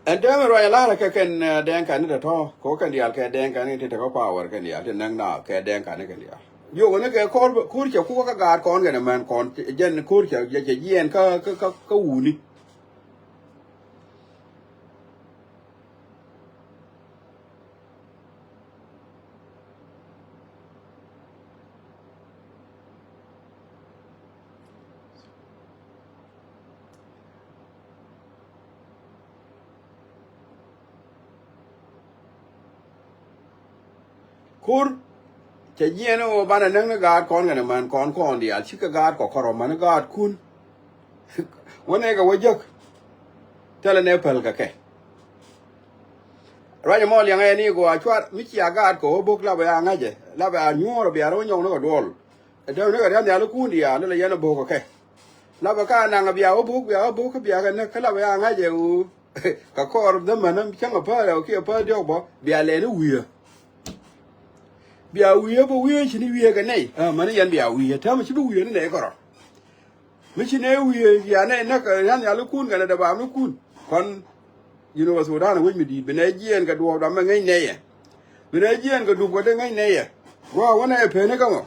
Ɛn täämɛ ruac a la̱rä kɛ kɛn, eh, dɛŋ kani tɔ̱tɔ̱ kɛ kɛn diaal kɛ dɛŋ kani ti tekɛ power kɛn diaal ti näk naath kɛ dɛŋ kani kɛn diaal. Yio̱k ni kɛ ko̱r, ko̱r cɛ kuk kä gaat kɔn kɛn ɛmɛn kɔn jɛn ko̱r cɛ, cɛ, cɛ jiɛɛn kä, kä, kä, kä wuni. Ko̱r cɛ jiɛɛn ɣöö banɛ näk ni gaat kɔn kɛnɛ män kɔn kɔn diaal cikɛ gaat kɔ kɔrɔ män gaat kun. Wä nɛɛkɛ wä jek. Thilɛ nɛ päl kɛ kɛ. Ruac ɛmɔ liɛŋɛ ni gɔaa cuar mi cia gaat kɛ wä bo̱k lapɛ ya ŋa̱cɛ lapɛ ya nyuɔ̱ɔ̱r bia rɔ nyɔk ni kɛ duɔl. Ɛ däk ni kɛ ria̱n nhial ikun diaal ilɛ yɛn ɛ bo̱k kɛ kɛ. Lapɛ ka naŋ bia wä bo̱k bia wä bo̱k kä bia kɛ näk kä lapɛ ya ŋa̱cɛ ɣöö kɛ kɔɔr dhämän cäŋ ɛ päl ɛ kiɛ päl diɔk bä bia lɛn i̱ wi̱i̱. Bia wi̱i̱ bä wi̱i̱ ci ni wi̱i̱ kɛ nɛy. Ɛ mäni yɛn bia wi̱i̱ täämɛ ci bi wi̱i̱ ni nɛy kärɔ̱. Mi ci nɛy wi̱i̱ bia nɛy näk kɛ ria̱n nhial ikun kɛnɛ dee baam ni kun kɔn. University Sudan wec mi di̱i̱t bi nɛy jiɛɛn kɛ duɔɔp dɔam mɛ ŋäc nɛyɛ. Bi nɛy jiɛɛn kɛ dup kɛ dee ŋäc nɛyɛ. Gua̱a̱ wä nɛy peni kä mɔ.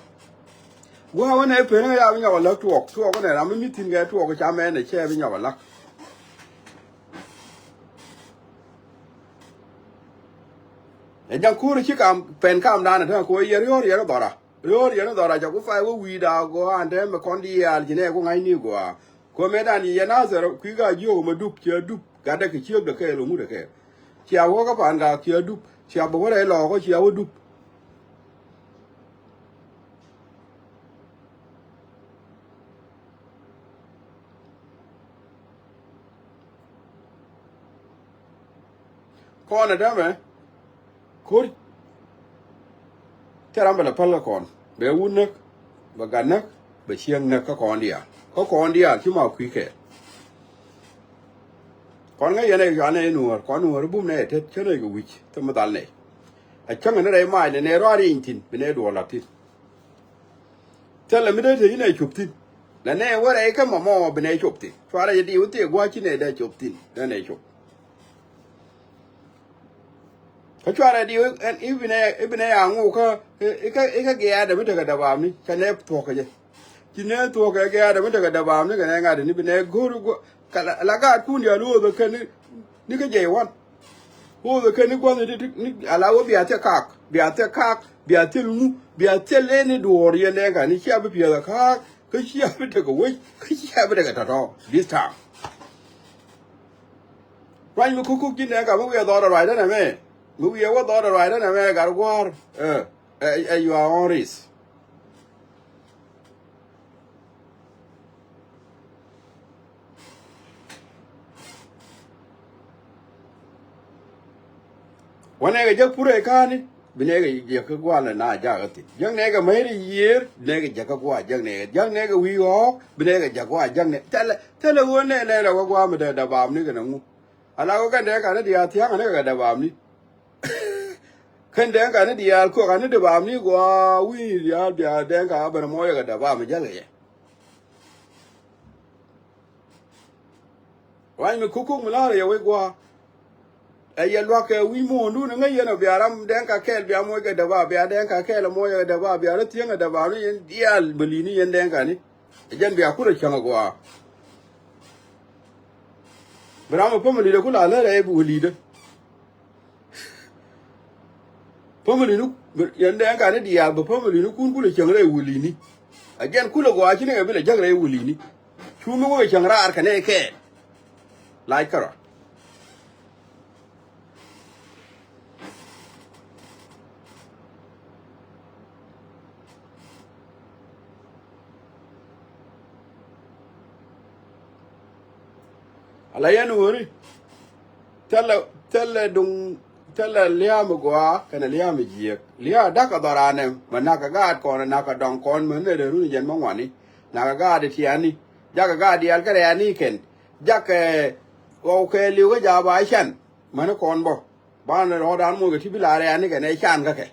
Gua̱a̱ wä nɛy peni kä ya bi nyɔk ɛ läk tuɔɔk tuɔɔk wä nɛy ram mi mi thi̱n kɛ tuɔɔk cam ɛn ɛ cɛ bi nyɔk ɛ läk. Ɛ ja̱ŋ ko̱r ci kam pɛn kamdan ɛ tɛn ko̱ yɛ riɔ̱ɔ̱r yɛn dhɔra. Riɔ̱ɔ̱r yɛn dhɔra ca ku fay wä wi̱i̱da gɔaa an tɛmɛ kɔn diaal ci nɛ ku ŋa̱cni gɔaa. Kuɛ mëëdan yɛ Nathɛr kui̱ ka jiök mɛ dup ciɛ dup gatdɛ kɛ ciökdɛ kɛɛl ɛ ŋutdɛ kɛɛl. Cia wä kä pa̱a̱n gak ciɛ dup cia bä wä rɛy lɔɔkä cia wä dup. Kɔn ɛ dämɛ ko̱r. Thil ram bɛ lɛ päl kä kɔn bɛ wut näk bɛ gat näk bɛ cieŋ näk kä kɔn diaal kä kɔn diaal ci ma kui̱ kɛ. Kɔn ŋäc yɛn ɛ cuanɛ i̱ nuɔ̱ɔ̱r kɔn nuɔ̱ɔ̱r i̱ bum nɛ ɛ tet cä nɛy kɛ wi̱c thil mi dhal nɛy. Ɛ cäŋ ni rɛy mac nɛ nɛ ruaar i̱ i̱ny thi̱n bi nɛ duɔl la̱t thi̱n. Thilɛ mi dee te inɛ cop thi̱n. Lɛ nɛ wä rɛy kä mɔmɔ bi nɛ cop thi̱n cuarɛ jɛ di wä thiɛ gua̱c ci nɛ dee cop thi̱n dee nɛ cop. Kä cuarɛ di wä ɛn i̱ bi nɛ i̱ bi nɛ a ŋuk kä i̱ kä i̱ kä giaadɛ mi tekɛ däbaamni cɛ nɛ thuɔ̱k kɛ jɛ. Ci nɛ thuɔ̱k kɛ giaadɛ mi tekɛ däbaamni kɛ nɛ ŋa̱t ni bi nɛ go̱r gua̱. Ka la, la gaatkun diaal ɣööthä kɛn ni, ni kä jɛy wan. Ɣööthä kɛn ni gua̱th ni, ni, ni ala wä bia thiɛ kak, bia thiɛ kak, bia thiɛ luŋu, bia thiɛ leni duɔ̱ɔ̱r yɛn dɛn ka ni cia bi piɛth a kak, kä cia bi tekɛ wec, kä cia bi tekɛ tɔ̱tɔ̱. This time. Ruany mi kukuk ji̱n dɛn ka mi wiɛ dhɔɔdɛ ruacdä nɛmɛ. Mi wiɛ wä dhɔɔdɛ ruacdä nɛmɛ gat gua̱a̱r. Ɛ, ɛ, ɛ, you are on risk. Wä nɛɛkɛ jäk purɛ ka̱a̱ni bi nɛɛkɛ jäk kä gua̱a̱l na jakä thi̱n jäk nɛɛkɛ mäcri yiëër bi nɛɛkɛ jäk kä gua̱a̱ jäk nɛɛkɛ jäk nɛɛkɛ wi̱i̱ ɣɔ̱ɔ̱k bi nɛɛkɛ jäk gua̱a̱ jäk nɛɛkɛ thilɛ thilɛ ɣöö nɛɛ nɛɛkɛ wä gua̱a̱ mi dee dee baam nikɛ nɛ ŋu. Ala wä kɛn dee ka̱n ni diaal thia̱a̱ŋ nikɛ kɛ dee baam ni. Kɛn dee ka̱n ni diaal kuɔk ka̱n ni dee baam ni gua̱a̱ wi̱i̱ diaal bia dee ka̱n a ben mɔɔc kɛ dee baam mi jäl kɛ yɛ. Ruac mi kukuk mi la̱rä yɛ wec gua̱a̱. Ɛ yɛ lua̱k kɛ wi̱i̱ muɔ̱ɔ̱ndun ŋäc yɛn ɔ bia ram dɛŋ ka kɛɛl bia moc kɛ däba bia dɛŋ ka kɛɛl ɛ moc kɛ däba bia rɔ thieŋ ɛ däba ni yɛn diaal bä li̱ni yɛn dɛŋ kani. Ɛ jɛn bia kurɛ cäŋ ɛ gua̱a̱. Bi ram ɛ päm ɛ li̱t ɛ ku la lär ɛ bi wä li̱t ɛ. Päm ɛ li̱ni yɛn dɛŋ kani diaal bä päm ɛ li̱ni kun kulɛ cäŋ rɛy wä li̱ni. Ɛ jɛn kulɛ gua̱a̱ ci ni ɛ bi lɛ jäk rɛy wä li̱ni. Cu mi wä kɛ cäŋ raar kɛ nɛy kɛɛl. Lac kärɔa. Ala yɛn wääri Thilɛ, thilɛ duŋ, thilɛ lia̱a̱ mi gɔaa kɛnɛ lia̱a̱ mi jiääk. Lia̱a̱ da̱k kɛ dhɔran ɛmɛ, mɛ na̱k kɛ gaat kɔn, na̱k kɛ dɔŋ kɔn, mɛ ni rɛy run jɛn mɛ ŋuani. Na̱k kɛ gaat i̱ tiani. Jakɛ gaat diaal kä rɛani kɛn. Jakɛ ɣɔw kɛɛliw kä ja̱ ba i̱ can. Mäni kɔn bä. Banɛ rɔɔdan moc kɛ ti bi la rɛani kɛn ɛ can kä kɛ.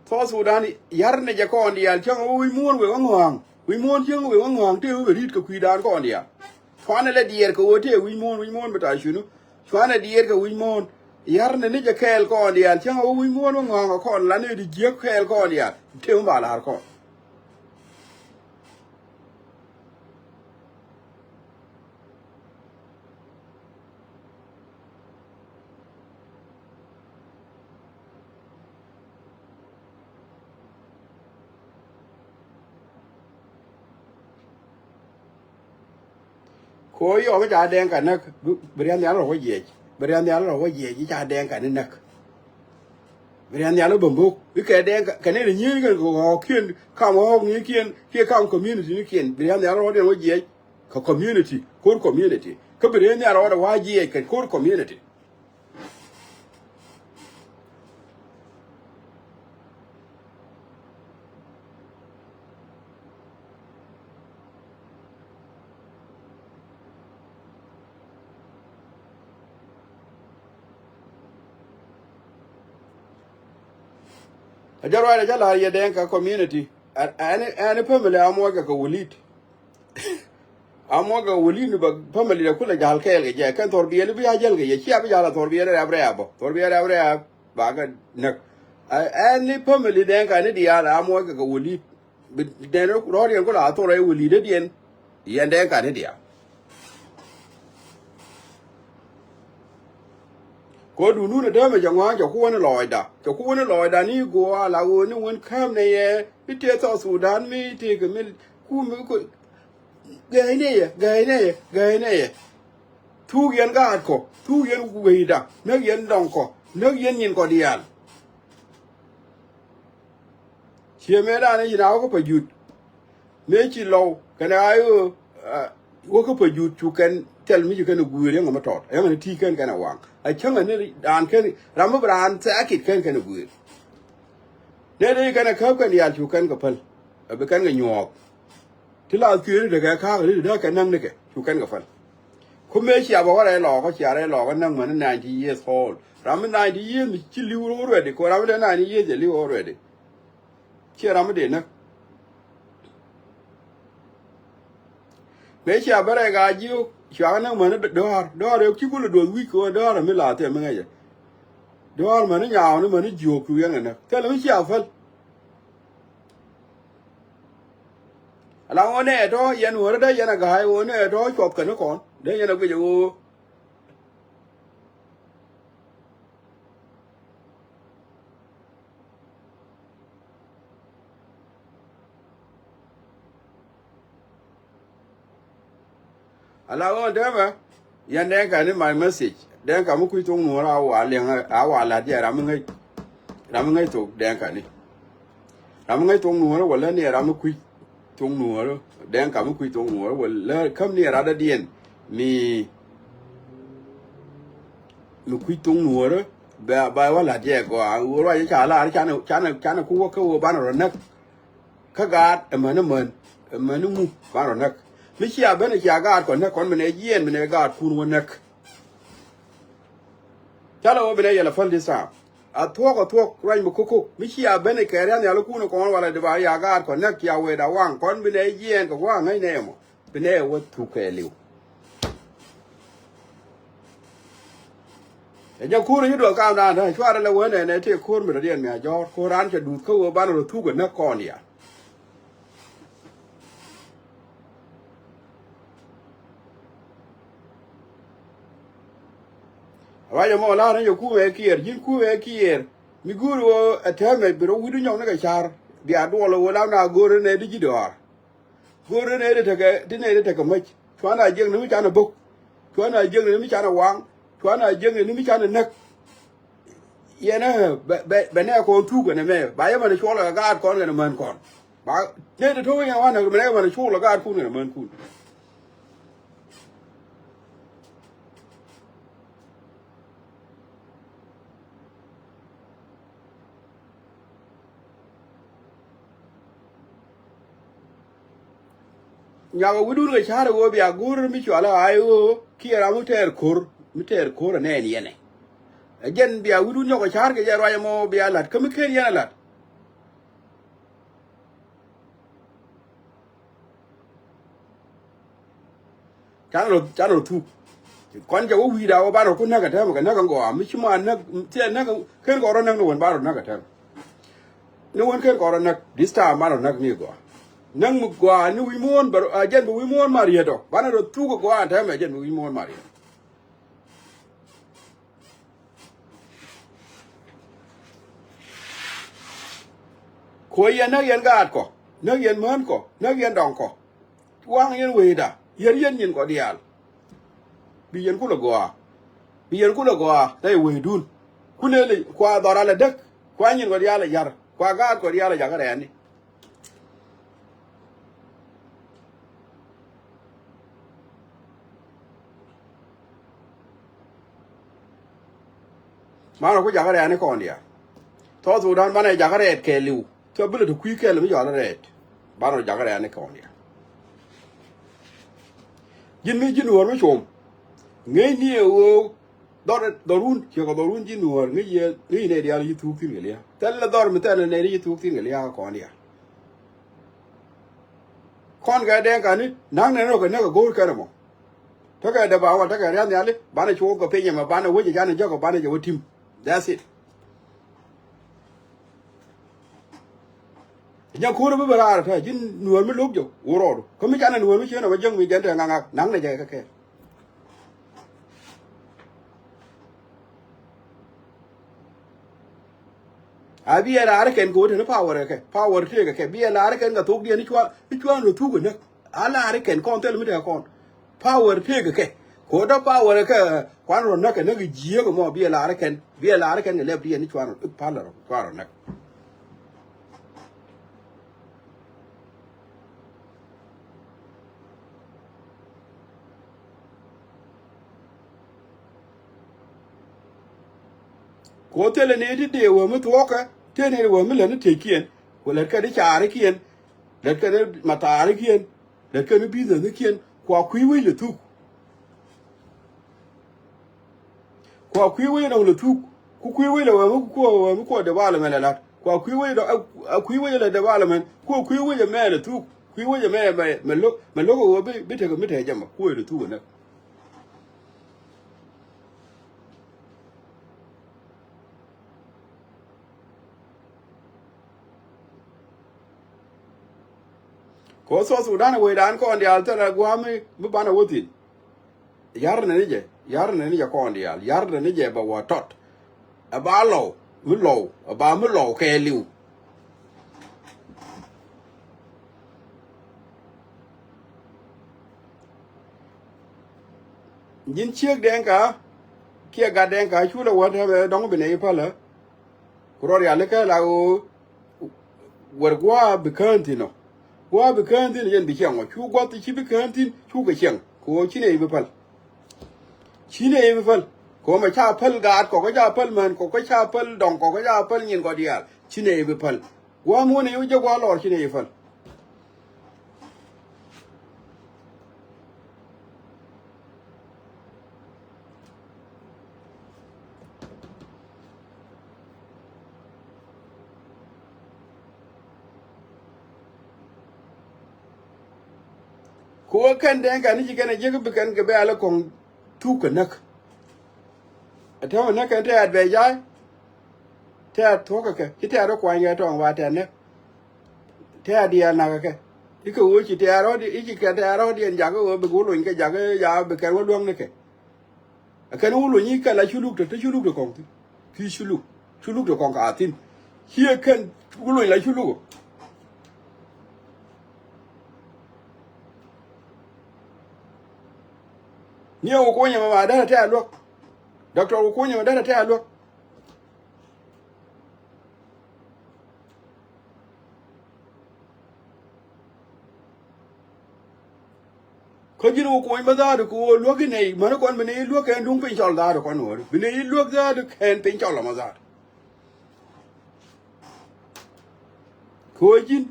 South Sudan, yar ni jɛ kɔn diaal cäŋ wä wi̱c muɔ̱ɔ̱n wek wä ŋɔ̱a̱ŋ. Wi̱c muɔ̱ɔ̱n cäŋ wek wä ŋɔ̱a̱ŋ tëë wä bɛ ri̱t kɛ kui̱dan kɔn diaal. Cuanɛ lɛ diɛɛr kɛ wä tëë wi̱c muɔ̱ɔ̱n, wi̱c muɔ̱ɔ̱n bi ta̱a̱ cunu. Cuanɛ diɛɛr kɛ wi̱c muɔ̱ɔ̱n. Yar ni ni jɛ kɛɛl kɔn diaal cäŋ wä wi̱c muɔ̱ɔ̱n wä ŋɔ̱a̱ŋ kɛ kɔn la ni di jiäk kɛɛl kɔn diaal. Tëë wä ba la̱r kɔn. Ko yɔk ca dɛŋ ka näk, bi, bi rian nhial rɔ wä jiɛc, bi rian nhial rɔ wä jiɛc, i̱ ca dɛŋ ka ni näk. Bi rian nhial bä mbok i̱ kɛ dɛŋ ka, kɛ ni ri nyieny kɛn kɛ ɣɔɔkiɛn, kam ɣɔɔk ni kiɛn kiɛ kam community ni kiɛn, bi rian nhial rɔ wä diɛn wä jiɛc. Kɛ community, ko̱r community. Kä bi ree nhiar ɣɔt ɛ wa̱a̱ jiɛc kɛ ko̱r community. A jɛ ruac a jɛ la̱r yɛ dɛŋ kɛ community. Ɛn, ɛn, ɛn family a muɔc kɛ kɛ wulit. A muɔk kɛ wä li̱n bä family dɛ kulɛ ja̱l kɛɛl kɛ jɛ kɛn thɔr biɛl bi a jäl kɛ jɛ cia bi ja̱l a thɔr biɛl rɛp rɛp bä thɔr biɛl rɛp rɛp ba kɛ näk. Ɛn ni family dɛn ka ni diaal a muɔk kɛ kɛ wä li̱n bi dɛn rɔɔd yɛn kulɛ a thɔr ɛ wä li̱n dee diɛn yɛn dɛn ka ni diaal. Ko dundun ɛ dämɛ jɛ ŋɔ̱a̱n cɛ ku wä ni lɔɔcda cɛ ku wä ni lɔɔcda ni go̱o̱ a la ɣöö ni wän käm nɛ yɛ mi tëë South Sudan mi tëë kɛ mi ku mi ku Gäi nɛyɛ, gäi nɛyɛ, gäi nɛyɛ. Thuk yɛn gaat kɔ, thuk yɛn wecda, näk yɛn dɔŋ kɔ, näk yɛn nyin kɔ diaal. Ciɛ mëë daanɛ ci na wä kä pä jut. Mëë ci lɔw kɛnɛ a i̱ ɣöö wä kä pä jut cu kɛn thil mi ci kɛn ɛ guëër yɛn ŋä mi tɔt. Yɛn ŋä ni ti̱i̱ kɛn kɛn ɛ waŋ. A cäŋ ɛ ni raan kɛn ram mi bi raan thɛɛkit kɛn kɛn ɛ guëër. Nɛ dee kɛn ɛ käp kɛn diaal cu kɛn kɛ päl. Ɛ bi kɛn kɛ nyuɔɔk. Ti la thiëëri tekɛ ka̱a̱k ri dee kɛ näk nikɛ cu kɛn kɛ päl. Ku mëë cia bä wä rɛy lɔɔkä cia rɛy lɔɔkä näk mäni ninety years old. Ram mi ninety years mi ci li̱w already ko ram mi dee ninety years jɛ li̱w already. Ciɛ ram mi dee näk. Mëë cia bä rɛy gaa jiök cuakä näk mäni dɔ̱ɔ̱r dɔ̱ɔ̱r ëë ci kulɛ duɔth wi̱c kɛ ɣöö dɔ̱ɔ̱r mi la thɛm mi ŋäcɛ. Dɔ̱ɔ̱r mäni nyaawni mäni jiök cu yɛn kɛ näk thilɛ mi cia päl. Ala ɣöö nɛ tɔ̱ yɛn wärä dee yɛn a ga̱a̱c ɣöö nɛ tɔ̱ cuɔth kɛn ni kɔn dee yɛn a guic ɣöö. Ala ɣöö dee mɛ. Yɛn dɛŋ kani my message dɛŋ kami kui̱ thok nuɔ̱ɔ̱r a wa liɛŋ a wa lat yɛ ram mi ŋäc. Ram mi ŋäc thok dɛŋ kani. Ram mi ŋäc thok nuɔ̱ɔ̱r wala ni ram mi kui̱ thok nuɔ̱ɔ̱r dɛŋ kami kui̱ thok nuɔ̱ɔ̱r wala käm ni rat dadiɛn mi mi kui̱ thok nuɔ̱ɔ̱r. Ba ba wa lat yɛ gɔaa wä ruac ca lar canɛ canɛ canɛ ku wä kä wä banɛ rɔ näk. Kä gaat ɛmɛn ɛmɛn ɛmɛn iŋu ban rɔ näk. Mi cia ben cia gaat kɔ näk kɔn mi nɛ jiɛɛn mi nɛ gaatkun wä näk. Ca lɛ wä bi nɛ yɛl a päl this time. A thuɔ̱k a thuɔ̱k ruac mi kokok mi cia ben kɛ ria̱n nhial ikun kɔn walɛ di ba ya gaat kɔ näk cia wëë da waŋ kɔn bi nɛ jiɛɛn kɛ waŋ ŋäc nɛ ɛmɔ. Bi nɛ wä thuk kɛ liw. Ɛ jɛ ko̱r i̱ duɔth kam dan dä cuarɛ lɛ wä nɛ nɛ tëë ko̱r mi dɔ̱diɛn mi a jɔ̱ɔ̱r ko̱r an cɛ duth kä wä banɛ rɔ thuk ɛ näk kɔn ya. Ruac ɛmɔ la̱r ni jɛ kumɛ kiɛɛr ji̱n kumɛ kiɛɛr mi guur wä ɛ tɛmɛ bi rɔ wi̱du nyɔk ni kɛ car bia duɔl wä lam na go̱r ni nɛ di ji̱ dɔaar. Go̱o̱r nɛy ti tekɛ ti nɛy ti tekɛ mäc cuan a jiäkni mi canɛ bok. Cuan a jiäkni mi canɛ waŋ. Cuan a jiäkni mi canɛ näk. Yɛn ɛ bɛ, bɛ, bɛ nɛ kɔn thuk kɛn ɛmɛ ba yɛ mɛn cuɔl kɛ gaat kɔn kɛn män kɔn. Ba nɛ ti to̱ yɛn wanɛ bɛ nɛ mɛn cuɔl kɛ gaatkun kɛn mänkun. Nyuak ɛ wi̱dun kɛ ca̱r ɛ ɣöö bia go̱r mi cual ɛ ɣa̱c ɣöö kiɛ ram mi tɛɛr ko̱r, mi tɛɛr ko̱r ɛ nɛɛn yɛn ɛ. Ɛ jɛn bia wi̱dun nyɔk ɛ ca̱r kɛ jɛ ruac ɛmɔ bia la̱t kä mi ken yɛn ɛ la̱t. Canɛ rɔ, canɛ rɔ thuk. Kɔn jɛ wä wi̱i̱da wä banɛ ku näk ɛ tɛmɛ kɛ näk ɛ gɔaa mi ci ma näk, ci ɛ näk ken kɔn rɔ näk ni wen banɛ rɔ näk ɛ tɛmɛ. Ni wen ken kɔn rɔ näk this time banɛ rɔ näk ni gɔaa. Näk mi gɔaa ni wi̱i̱ muɔ̱ɔ̱n bɛ rɔ, a jɛn bi wi̱i̱ muɔ̱ɔ̱n ma riet ɔ banɛ rɔ thuk ɛ gɔaa ɛ tɛmɛ jɛn bi wi̱i̱ muɔ̱ɔ̱n ma riet. Kuɔ yɛn näk yɛn gaatkɔ, näk yɛn mänkɔ, näk yɛn dɔŋkɔ. Waŋ yɛn wecda, yɛn yɛn nyin kɔ diaal. Bi yɛn kulɛ gɔaa, bi yɛn kulɛ gɔaa rɛy wecdun. Kulɛ li kua dhɔr alɛ däk, kua nyin kɔ diaal ɛ ya̱r, kua gaatkɔ diaal ɛ jakä rɛɛni. Manɔ ku jakä rɛɛni kɔn diaal. Thɔɔth Sudan banɛ jakä rɛɛt kɛɛliw. Cɔ bilɛ ti kui̱ kɛl mi jɔal rɛɛt. Banɔ jakä rɛɛni kɔn diaal. Ji̱n mi ji̱n wä mi com. Ŋäcni ɛ ɣöö dhɔr, dhɔrun, ciɛ kɛ dhɔrun ji̱ nuɔ̱ɔ̱r ŋäc yɛ, ŋäc nɛy diaal ci thuuk thi̱n kɛ lia̱a̱. Thilɛ dhɔr mi thɛl nɛy ci thuuk thi̱n kɛ lia̱a̱ kɔn diaal. Kɔn kɛ dɛŋ kani na̱ŋ nɛn rɔ kɛ näk kɛ go̱o̱r kɛn ɛmɔ. Tekɛ dee ba wal tekɛ ria̱th nhiali banɛ cuɔk kɛ piny ɛmɛ banɛ wec ɛ janɛ jɔk ɛ banɛ jɛ wä tim. That's it. Nyɛ ko̱r bi bɛ raar kä ji̱n nuɔ̱ɔ̱r mi lo̱k jɛ wä rɔɔdu kä mi canɛ nuɔ̱ɔ̱r mi cieen ɛ wä jäŋ mi jɛn te ŋa̱ŋa̱k na̱ŋ nɛ jɛ kɛ kɛ. A bi ɛ raar kɛn kɛ wä teni power kɛ, power tëëkɛ kɛ, bi ɛ raar kɛn kɛ thokdiɛn i̱ cua, i̱ cua ni thuk ɛ näk. A raar kɛn kɔn thil mi tekɛ kɔn. Power tëëkɛ kɛ. Kɛ wä dɔ̱ power kɛ kuan rɔ näk kɛ näk jiääk ɛmɔ bi ɛ raar kɛn, bi ɛ raar kɛn kɛ lɛpdiɛn i̱ cua rɔ, i̱ pal rɔ, cua rɔ näk. Ku thilɛ ni ti dee wee mi thuɔɔkɛ, tëë ni wee mi lät ni tëëkiɛn, ku lät kɛ di caarikiɛn, lät kɛ di mataarikiɛn, lät kɛ di businessnikiɛn, kua kui̱ wec lɛ thuk. Kua kui̱ wec dɔ̱ŋ lɛ thuk, ku kui̱ wec lɛ wee mi kuɔ, wee mi kuɔ development lɛ la̱t. Kua kui̱ wec dɔ̱ŋ, a kui̱ wec lɛ development, ku kui̱ wec ɛmɛ lɛ thuk, kui̱ wec ɛmɛ mɛ, mɛ lo̱k, mɛ lo̱k ɛ wee bi, bi tekɛ mi te jɛ mɛ, kuɔ lɛ thuk ɛ näk. Kɛ wä South Sudan wecdan kɔn diaal thilɛ gua̱a̱ mi, mi banɛ wä thi̱n. Ya̱r nɛ ni jɛ, ya̱r nɛ ni jɛ kɔn diaal, ya̱r nɛ ni jɛ bɛ wä tɔt. Ɛ ba lɔw, mi lɔw, ɛ ba mi lɔw kɛɛliw. Ji̱n ciek Dɛŋka kiɛ gat Dɛŋka cu lɛ wä tɛmɛ dɔ̱ŋ bi nɛy pälä. Ku rɔ rialikä la ɣöö wär gua̱a̱ bi kään thi̱n ɔ. Gua̱a̱ bi kään thi̱n ɔ jɛn bi ciɛŋ ɔ. Cu gua̱th ci bi kään thi̱n, cukɛ ciɛŋ. Kɛ ɣöö ci nɛy bi päl. Ci nɛy bi päl. Kɛ ɣöö mɛ ca päl gaat kɔkä ca päl män kɔkä ca päl dɔŋ kɔkä ca päl nyin kɔ diaal. Ci nɛy bi päl. Gua̱a̱ muɔ̱n ɛ yo̱ jɛ gua̱a̱ lɔɔr ci nɛy bi päl. Ku wä kɛn Dɛŋka ni ci kɛn a jiäk bi kɛn kɛ bɛ alɛ kɔŋ thuk kɛ näk. Ɛ täämɛ näk kɛn tɛ̈t bɛ jay. Tɛ̈t thuɔ̱k kɛ kɛ ci tɛ̈t rɔ kuany kɛ tɔŋ ba tɛ̈t näk. Tɛ̈t diɛɛl nak kɛ kɛ i̱ kɛ ɣöö ci tɛ̈t rɔ di i̱ ci kɛ tɛ̈t rɔ diɛn jakä ɣöö bi wä lony kɛ jakä jakä bi kɛn wä luäŋ ni kɛ. Ɛ kɛn wä lony i̱ kɛn la culuk te te culuk te kɔŋ thi̱n. Ki culuk culuk te kɔŋ ka thi̱n. Ci ɛ kɛn wä lony la culuk ɔ. Ni ɛ wä kuɔnyɛ mɛ ma derɛ tɛ̈t luäk. Doctor wä kuɔnyɛ mɛ derɛ tɛ̈t luäk. Kä ji̱n wä kuɔny bä dhaadu kɛ wä luäk inɛ, mäni kɔn bi ni luäk kɛn duŋ piny cɔl dhaadu kɔn wä. Bi ni luäk dhaadu kɛn piny cɔl ɔmɔ dhaadu. Kɛ wä ji̱n.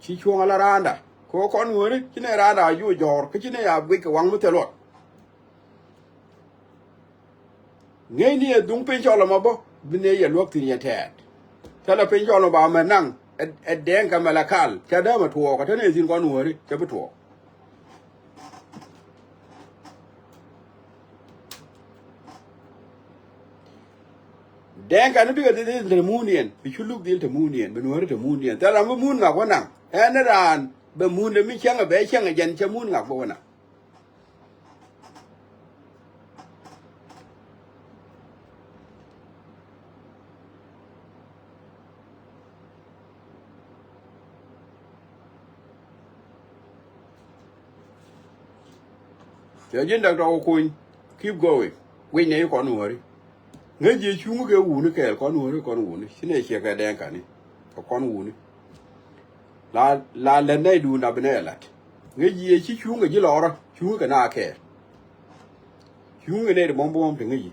Ci cuɔ̱ŋ ala raanda. Kɛ wä kɔn wä ri, ci nɛ raanda a ju jɔɔr, kä ci nɛ a guic kɛ waŋ mi thil luɔt. Ŋäcni ɛ dhuŋ piny cɔl ɛmɔ bä, bi nɛ yɛ luäk thi̱n yɛ tɛɛt. Thilɛ piny cɔl ɛmɔ ba mɛ naŋ, ɛ, ɛ dɛŋ kɛ mɛ la kal, ca dee mɛ tuɔɔk, ɛ te nɛ thi̱n kɔn wääri, cɛ bi tuɔɔk. Dɛŋ kɛn bikɛ dhil dhil te muuniɛn, bi cu luk dhil te muuniɛn, bi nuääri te muuniɛn. Thilɛ ram bi muun ŋak wä naŋ, ɛn raan bɛ muundɛ mi cäŋɛ bɛ cäŋɛ jɛn cɛ muun ŋak bä wä naŋ. Cɛ ji̱n Doctor Okuny, keep going. Wi̱c nɛ i̱ kɔn wääri. Ŋäc jiɛ cuŋ kɛ wuni kɛɛl kɔn wuni kɔn wuni. Ci nɛ ciɛ kɛ dɛŋ kani. Kɛ kɔn wuni. La, la lɛt nɛy duun a bi nɛy lat. Ŋäc jiɛ ci cuŋ kɛ ji̱ lɔrä. Cuŋ kɛ na kɛɛl. Cuŋ kɛ nɛy di buɔ̱m buɔ̱m te ŋäc ji̱.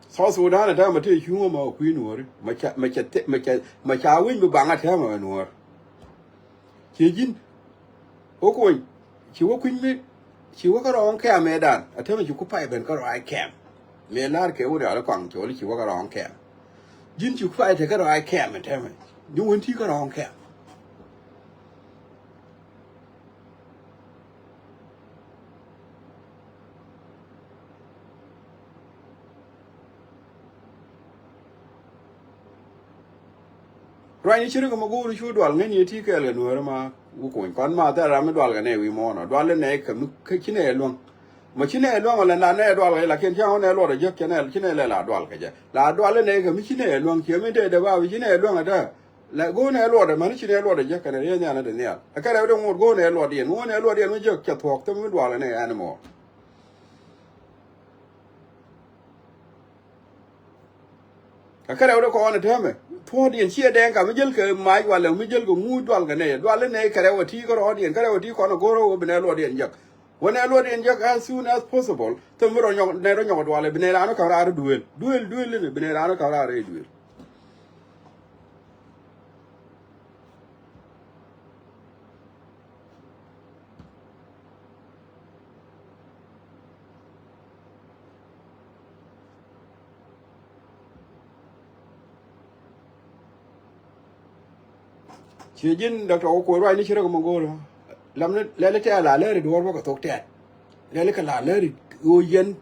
South Sudan a tɛmɛ te cuŋ ma kui̱ nuɔri. Ma ca, ma ca, ma ca, ma ca wi̱ny bi baŋ a tɛmɛ nuɔr. Ciɛ ji̱n. Wä kuɔny, ci wä kui̱ny mi, ci wä kä rɔɔŋ kɛ̈m ëëdan, a täämɛ ci ku pay ben kä rɔɔc kɛ̈m. Mëë la̱r kɛ wä rial kɔaŋ cɔɔli ci wä kä rɔɔŋ kɛ̈m. Ji̱n ci ku pay te kä rɔɔc kɛ̈m ɛ täämɛ. Ji̱n wän ti kä rɔɔŋ kɛ̈m. Ruacni ci rik ma go̱o̱ri cu dual ŋäcni ti kɛɛl kɛ nuääri ma wä kuɔny kɔn ma thɛl ram mi dual kɛ nɛ wi̱i̱ muɔ̱ɔ̱n ɔ dual inɛ kɛ mi kä ci nɛ luäŋ. Ma ci nɛ luäŋ ɔ lɛ na nɛ dual kɛ lakin ca ɣän ɛ luɔt ɛ jek cɛ nɛ ci nɛ lɛ la dual kɛ jɛ la dual inɛ kɛ mi ci nɛ luäŋ ciɛ mi te dee ba bi ci nɛ luäŋ ɛ dee. Lɛ go̱o̱r nɛ luɔt ɛ mani ci nɛ luɔt ɛ jek kɛnɛ riee nhial ni te nhial ɛ kɛn rɛw dee ŋuɔ̱t go̱o̱r nɛ luɔt yɛn ŋuɔ̱t nɛ luɔt yɛn mi jek cɛ thuɔ̱k thäm mi dual inɛ ɛn mɔ. Kä kärɛw dee kɔn ɛ täämɛ thuɔ̱ɔ̱diɛn ciɛ dɛŋ ka mi jäl kɛ mac walɛ mi jäl kɛ ŋuuc dual kɛ nɛy dual in nɛy kärɛw ɛ ti kärɔɔdiɛn kärɛw ɛ ti kɔn ɛ go̱r ɛ wä bi nɛ luɔtdiɛn jek. Wä nɛ luɔtdiɛn jek as soon as possible. Thäm mi rɔ nyɔk nɛ rɔ nyɔk dual ɛ bi nɛ raan ɔ ka̱m raar ɛ duëël duëël duëël in bi nɛ raan ɔ ka̱m raar ɛ duëël. Ciɛ ji̱n Doctor Okuɔy ruacni ci rɛk mi go̱o̱r. Lamni lɛli tɛ̈ la lääri duɔ̱ɔ̱r bä kɛ thok tɛ̈t. Lɛli kɛ la lääri ɣöö yɛn